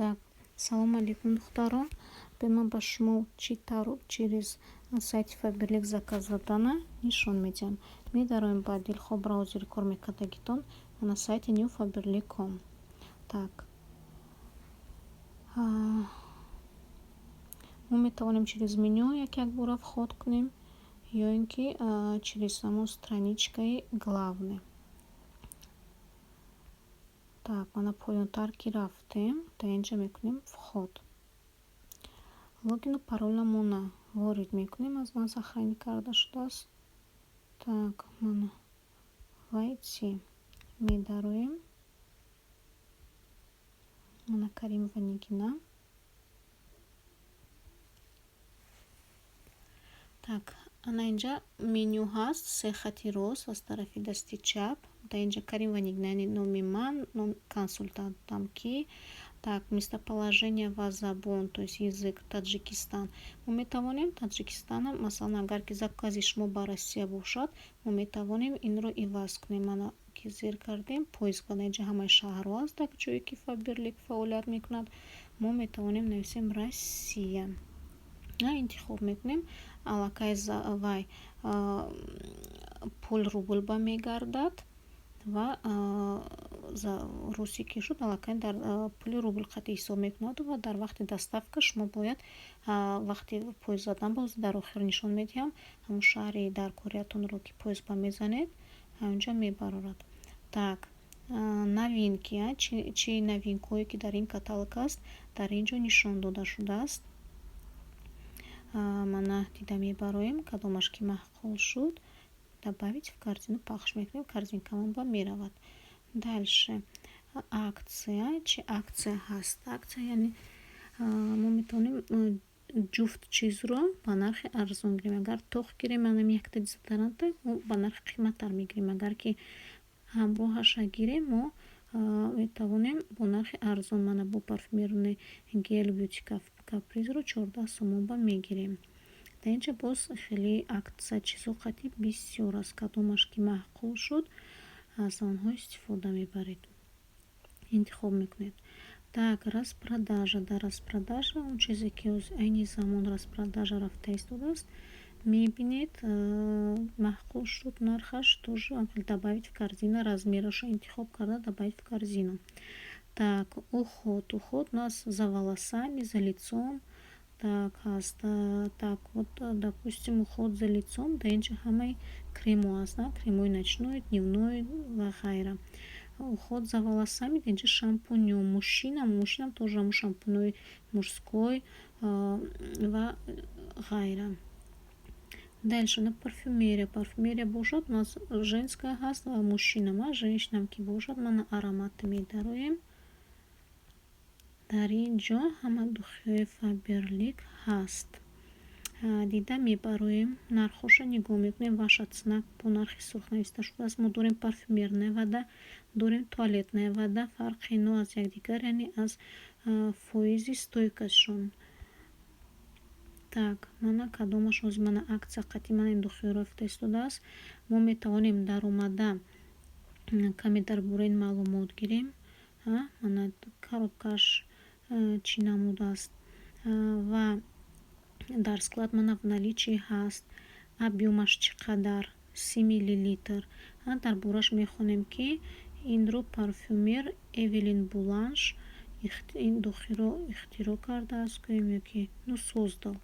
Так, салом алейкум, духтарон. Ман ба шумо чӣ тавр через сайти Фаберлик заказ задана нишон медиҳам. Медароем ба дилхоҳ браузери кор мекардагитон, на сайти new faberlic.com. Так, мо метавонем через меню як якбора вход кунем ё ин ки через ҳамон страничкаи главный. Так, мана поёнтар ки рафтем, дар инҷа мекунем вход. Логину пароламона ворид мекунем, аз ман сохранить карда шудааст. Так, мана войти медароем. Мана Каримова Нигина. Так, ана инҷа меню ҳаст, се хати рост аз тарафи дасти чап. Дар инҷа Каримова Нигина, яъне номи ман, номи консултантам ки. Так, местоположение ва забон, то есть язык, Таджикистан. Мо метавонем Таджикистана, масалан, агар ки закази шумо ба Россия бошад, мо метавонем инро иваз кунем. Мана ки зер кардем, поиск, ана инҷа ҳамаи шаҳрҳо аст, дар ҷое ки Фаберлик фаъолият мекунад. Мо метавонем нависем Россия. Интихоб мекунем, аллакай вай пул рубл ба мегардад ва русӣ ки шуд, аллакай дар пули рубл қатъи ҳисоб мекунад ва дар вақти доставка шумо бояд вақти поезд задан, боз дар охир нишон медиҳам, ҳамон шаҳри дар кориятонро ки поезд ба мезанед, ҳаминҷа мебарорад. Так, новинки, чӣ новинкҳое ки дар ин каталог аст, дар ин ҷо нишон дода шудааст. Мана дида мебароем, кадомаш ки маъқул шуд, добавить в корзину пахш мекунем, корзинкамон ба меравад. Дальше акция, чӣ акция ҳаст? Акция яъне мо метавонем ҷуфт чизро ба нархи арзон гирем. Агар тоқ гирем, манам якта дезодоранта мо ба нархи қиматтар мегирем. Агар ки ҳамроҳаша гирем, мо метавонем бо нархи арзон, мана бо парфюмерный гель Бьюти Капризро 14 сомон ба мегирем. Дар инҷа боз хеле акция чизо қатъи бисёр аст. Кадомаш ки маъқул шуд, аз онҳо истифода мебаред, интихоб мекунед. Так, распродажа. Дар распродажа он чизе ки айни замон распродажа рафта истодааст, мебинед, маъқул шуд нархаш, тоже добавить в корзина, размерашро интихоб карда, добавить в корзину. Так, уход. Уход у нас за волосами, за лицом. Так, ҳаст. Так, вот, допустим, уход за лицом, дар инҷа ҳамаи кремҳо аст, кремҳои ночной, дневной ва ғайра. Уход за волосами, дар инҷа шампуньо, мужчинам, мужчинам тоже ҳамон шампуньои мужской ва ғайра. Дальше на парфюмерия. Парфюмерия бошад, у нас женская ҳаст ва мужчинам, женщинам ки бошад, мана ароматы медароем. Дар ин ҷо ҳама духиҳои Фаберлик ҳаст. Дида мебароем, нархҳоша нигоҳ мекунем, ваша цена бо нархи сурх нависта шудааст. Мо дорем парфюмерная вода, дорем туалетная вода. Фарқи ино аз якдигар, яъне аз фоизи стойкостьшон. Так, мана кадомаш ҳозир, мана акция қатъи, мана ин духиҳо рафта истодааст. Мо метавонем даромада каме дар бораи ин маълумот гирем. Мана коробкаш чӣ намудааст ва дар склад мана в наличии ҳаст, объёмаш чӣ қадар, 30 миллилитр. Дар борааш мехонем, ки инро парфюмер Эвелин Буланж ин духиро ихтироъ кардааст, гӯем, ё ки ну создал.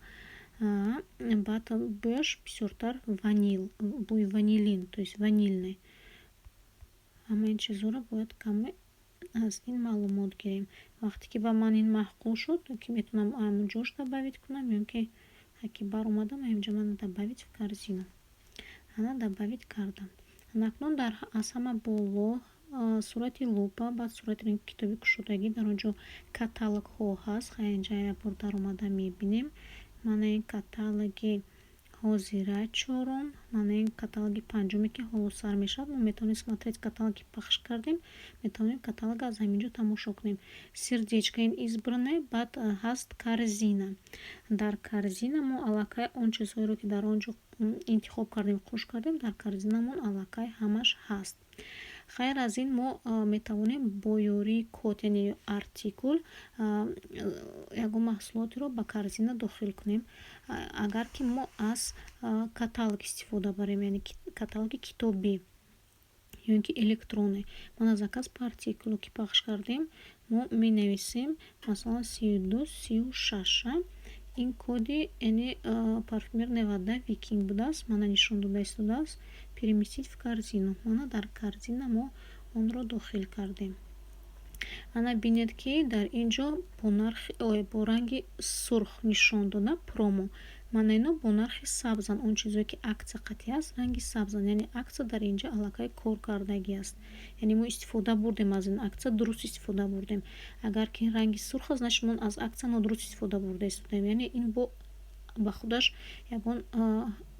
Баъд бӯяш бисёртар ванил, бӯи ванилин, то есть ванильный. Ҳама ин чизҳоро бояд каме аз ин маълумот гирем. Вақте ки ба ман ин маъқул шуд, ки метавонам ҳамон ҷош добавить кунам ё ки ки баромадам, ҳаминҷа мана добавить в корзину. Ана добавить кардам. Акнун дар аз ҳама боло сурати лупа, баъд сурати китоби кушодагӣ, дар он ҷо каталогҳо ҳаст. Хай, инҷа якбор даромада мебинем. Мана ин каталоги ҳозира чорум, мана ин каталоги панҷуме, ки ҳоло сар мешавад. Мо метавонем смотреть каталоги пахш кардем, метавонем каталог аз ҳамин ҷо тамошо кунем. Сердечко ин избранное, баъд ҳаст корзина. Дар корзина мо аллакай он чизҳоеро, ки дар он ҷо интихоб кардем, қӯш кардем, дар корзинамон аллакай ҳамаш ҳаст. Ғайр аз ин, мо метавонем бо ёрии код, яъне артикул, ягон маҳсулотеро ба корзина дохил кунем. Агар ки мо аз каталог истифода барем, яъне каталоги китобӣ ё ин ки электронӣ. Мана, заказ по артикулу ки пахш кардем, мо менависем, масалан, 3236. Ин коди, яъне, парфюмерная вода Викинг будааст. Мана, нишон дода истодааст. Переместить в корзину. Мана, дар корзина мо онро дохил кардем. Ана, бинед, ки дар ин ҷо бо нархи, бо ранги сурх нишон дода промо. Мана, ино бо нархи сабзанд. Он чизое ки акция қатъӣ аст, ранги сабзанд, яъне акция дар инҷа аллакай кор кардагӣ аст, яъне мо истифода бурдем аз ин акция, дуруст истифода бурдем. Агар ки ранги сурх аст, значит, мо аз акция нодуруст истифода бурда истодаем, яъне ин бо ба худаш ягон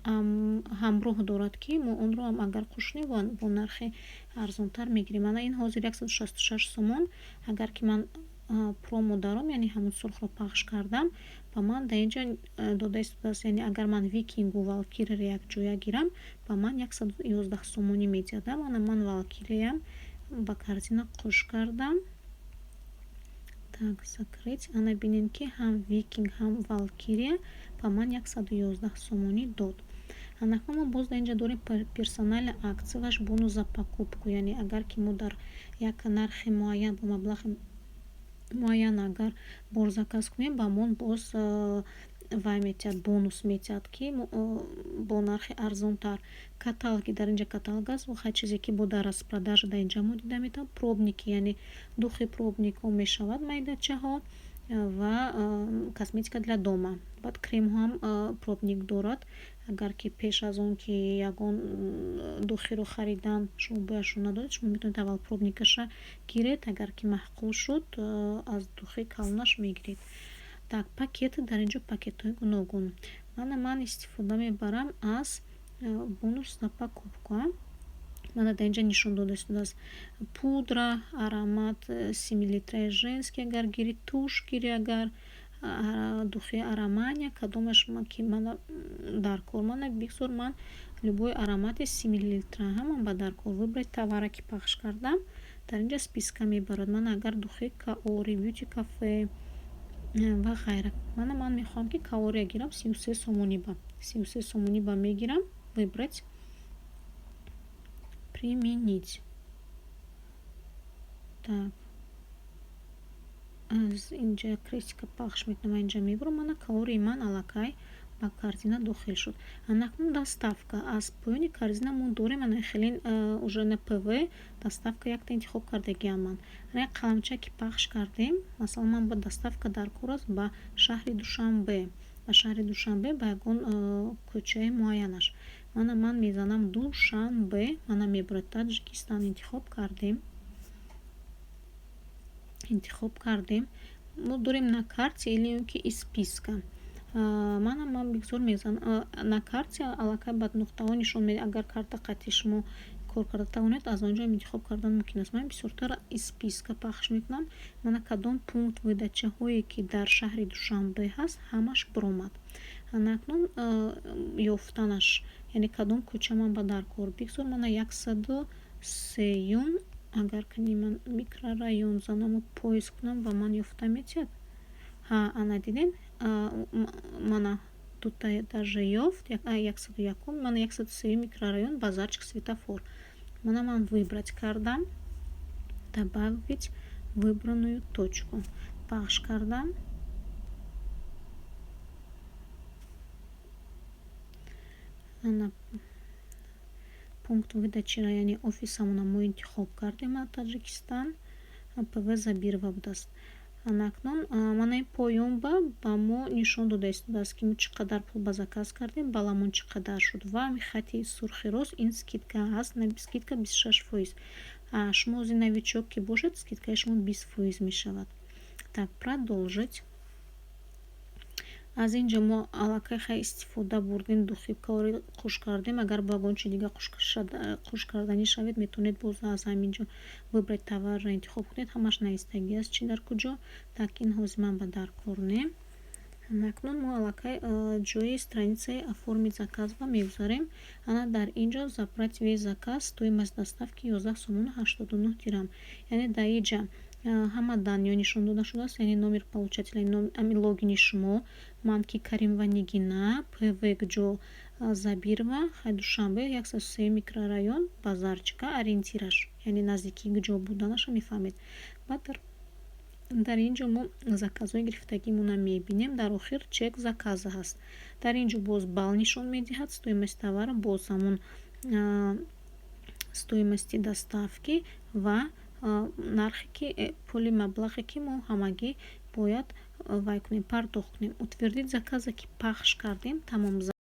ҳамроҳ дорад, ки мо онро агар қӯшнем, бо нархи арзонтар мегирем. Мана, ин ҳозир 166 сомон. Агар ки ман промо даром, яъне ҳамон сурхро пахш кардам, ба ман дар инҷа дода истодааст, яъне агар ман Викингу Валкирияро якҷоя гирам, ба ман 111 сомонӣ медиҳад. Мана, ман Валкириям ба корзина қӯш кардам. Так, закрыть. Ана, бинед, ки ҳам Викинг, ҳам Валкирия ба ман 111 сомонӣ дод. Анакнун мо боз дар инҷа дорем персональная акция, ваш бонус за покупку, яъне агар ки мо дар як нархи муайян, бо маблағи муайян агар бор заказ кунем, ба мо боз вай метиҳад, бонус метиҳад, ки бо нархи арзонтар. Каталоги, дар инҷа каталог аст, ҳар чизе ки бо дар распродажа дар инҷа мо дида метавонем. Пробники, яъне духи пробникҳо мешавад, майдачаҳо ва косметика для дома. Баъд кремҳо ҳам пробник дорад. Агар ки пеш аз он ки ягон духиро харидан шумо бӯяшро надонед, шумо метавонед аввал пробникаша гиред, агар ки маъқул шуд, аз духи калонаш мегиред. Так, пакеты, дар инҷо пакетҳои гуногун. Мана, ман истифода мебарам аз бонус за покупку. Мана, дар инҷа нишон дода истодааст: пудра аромат 30 миллилитраи женский агар гирӣ, тушь гирӣ, агар духи Аромания, кадомаш ки мана даркор. Мана, бигзор ман любой аромати 30 миллилитра ҳаман ба даркор. Выбрать товара ки пахш кардам, дар инҷа списка мебарад. Мана, агар духи Каори, Бьюти Кафе ва ғайра. Мана, ман мехоҳам, ки Каория гирам 33 сомонӣ, ба 33 сомонӣ ба мегирам. Выбрать, применить. Так, аз инҷа крестика пахш мекунам, инҷа мебурам. Мана, Каории ман аллакай ба корзина дохил шуд. Анакнун доставка. Аз поёни корзина мо дорем, ана, хеле уже на ПВ доставка якта интихоб кардагиам ман. Ана, қаламча ки пахш кардем, масалан, ман ба доставка даркор аст ба шаҳри Душанбе, ба шаҳри Душанбе, ба ягон кӯчаи муайянаш. Мана, ман мезанам Душанбе, мана, мебурад Таҷикистон. Интихоб кардем, интихоб кардем. Мо дорем на карте или ё ки из списка. Мана, ман бигзор мезанам на карте, аллакай ба нуқтаҳо нишон медиҳад. Агар карта қатъи шумо кор карда тавонед, аз он ҷо интихоб кардан мумкин аст. Ман бисёртар из списка пахш мекунам. Мана, кадом пункт выдачаҳое ки дар шаҳри Душанбе ҳаст, ҳамаш биромад. Анакнун ёфтанаш, яъне кадом кӯча ман ба даркор. Бигзор, мана, 103-юм. Агар кани ман микрорайон занаму поиск кунам, ба ман ёфта метиҳад. Ҳа, ана, дидем, мана, дута даже ёфт, 101-ум, мана, 103-юм микрорайон, базарчик, светофор. Мана, ман выбрать кардам, добавить выбранную точку пахш кардам. Ана, пункт выдачиро, яъне офисамона мо интихоб кардем, Таҷикистон, ПВ Забирова будааст. Анакнун мана, ин поён ба мо нишон дода истодааст, ки мо чӣ қадар пул ба заказ кардем, баламон чӣ қадар шуд, ва хати сурхи рост ин скидка ҳаст, скидка 26%. Шумо ози новичок ки бошед, скидкаи шумо 20% мешавад. Так, продолжить. Аз ин ҷо мо аллакай хай истифода бурдем, духи кори қӯш кардем. Агар бо ягон чи дига қӯш карданӣ шавед, метавонед боз аз ҳамин ҷо выбрать товарро интихоб кунед. Ҳамаш навистагӣ аст, чӣ дар куҷо. Так, ин ҳозир ман ба даркор не. Акнун мо аллакай ҷои страницаи «Оформить заказ» ба мегузарем. Ана дар ин ҷо «Забрать весь заказ», стоимость доставки 11 сомону 89 дирам. Яъне дар инҷа ҳама данные нишон дода шудааст, яъне номер получателя, ами логини шумо, ман ки Каримова Нигина, ПВ ҷо Забирова, Душанбе, 103 микрорайон, Базарчика, ориентираш, яъне наздикии ҷо буданаша мефаҳмед. Баъд дар ин ҷо мо заказҳои гирифтагимонро мебинем. Дар охир чек заказа ҳаст. Дар ин ҷо боз балл нишон медиҳад, стоимость товара, боз ҳамон стоимости доставки ва нархе ки пули маблағе, ки мо ҳамагӣ бояд вай кунем, пардохт кунем. «Утвердить заказа» ки пахш кардем, тамом.